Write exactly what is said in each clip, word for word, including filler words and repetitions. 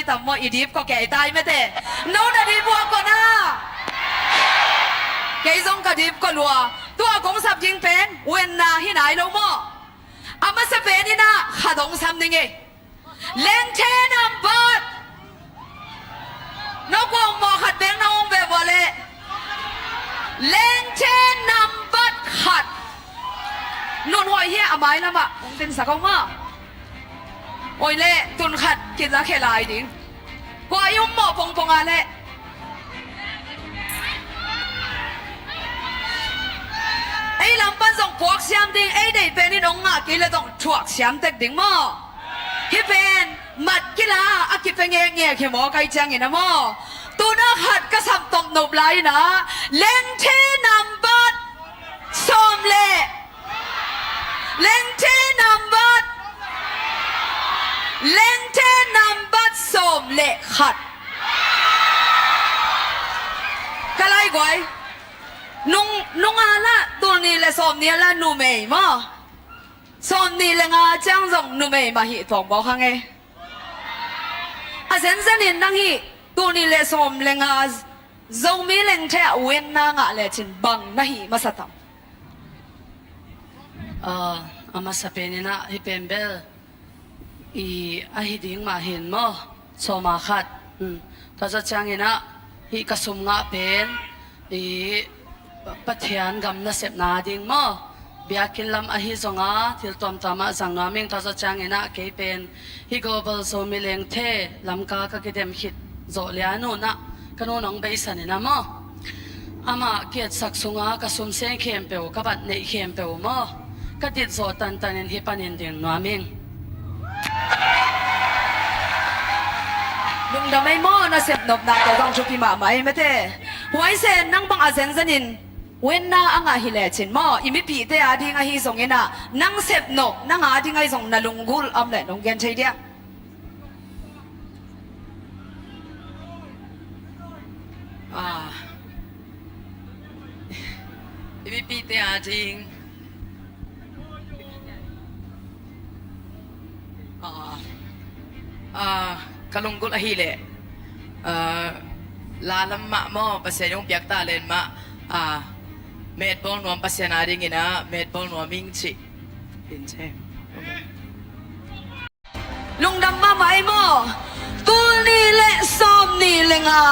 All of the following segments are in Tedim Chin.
tam maw, i dip kua kei tai mate. No na dip ua kua na. Kei zong ka dip kua lua. Tua kong sap ding pen uenna hi nai lo maw. A masa pen in ah khat hong sam ning ei. Lengthe nambat. No kua hong mawh khat bek na hong ve vua leh. Lengthe nambat khat. Nunhuai hi a mai lamah hong tinsak hong maw. Oi le, tun khat kiza khia lai ding. Kua i um mawh pongpong a le. Ei lam pan zong puak siam ding, ei deih pen in hong ngah kei le zong thuak siam tek ding maw. Hih pen mat kila a kipia ngekngek hi maw, kai ciangin a maw. Tuna khat ka sap tawp nop lai in ah, lengthe nambat sawm le. Lengthe nambat. Lengthe nambat sawm le khat. Ka laiguai. Nung, nunga lah, tul nih le sawm nih a lah numei maw. Sawm nih le nga ciang zong numei mah hi tuang baw kha ngei. A zenzen in nang hih tul nih le sawm le nga Zomi lengthe ah uenna ngah lecin bang na hih masa tam? Ah, a masa pen in ah hih pen bel i a hi ding mah hin maw, sawma khat. Hmm. Tua zawh ciangin ah hih ka sum ngah pen i Pathian gam nasepna ding maw, biakinn lam ahi zonga thil tuamtuam ah zang nuam ing. Tua zawh ciangin ah kei pen hih Global Zomi Lengthe Lamka ka kidem khit zawh lian un ah ka nu nong beisan in ah maw, amah kiatsak sunga ka sum seng khempeuh, ka bat neih khempeuh maw, ka dit zawh tantan in hih panin ding nuam ing. Lungdam ei maw, na sepnopna tawh zong thupi mahmah ei mate. Huaisen nang bang a zenzen in uenna a ngah hi lecin maw, i mipihte a ding ahi zongin ah nang sepnop nang a ding ahi zong na lunggulh a om leh nong gen thei dia? Ah. I mipihte a ding. Ah. Ah, ka lunggulh ahih leh, ah, la lam mah maw, Pasian hong piak talent mah, ah, metbawl nuam, Pasian a dingin ah metbawl nuam ing ci. Lungdam mahmah ei maw. Tul nih le sawm nih le nga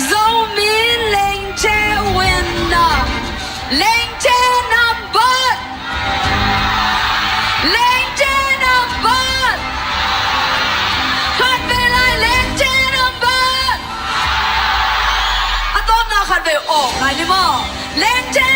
Zomi Lengthe uenna, Lengthe nambat. Lengthe nambat. Khat vei lai, Lengthe nambat. A tawpna khat vei aw ngai ni maw. Lengthe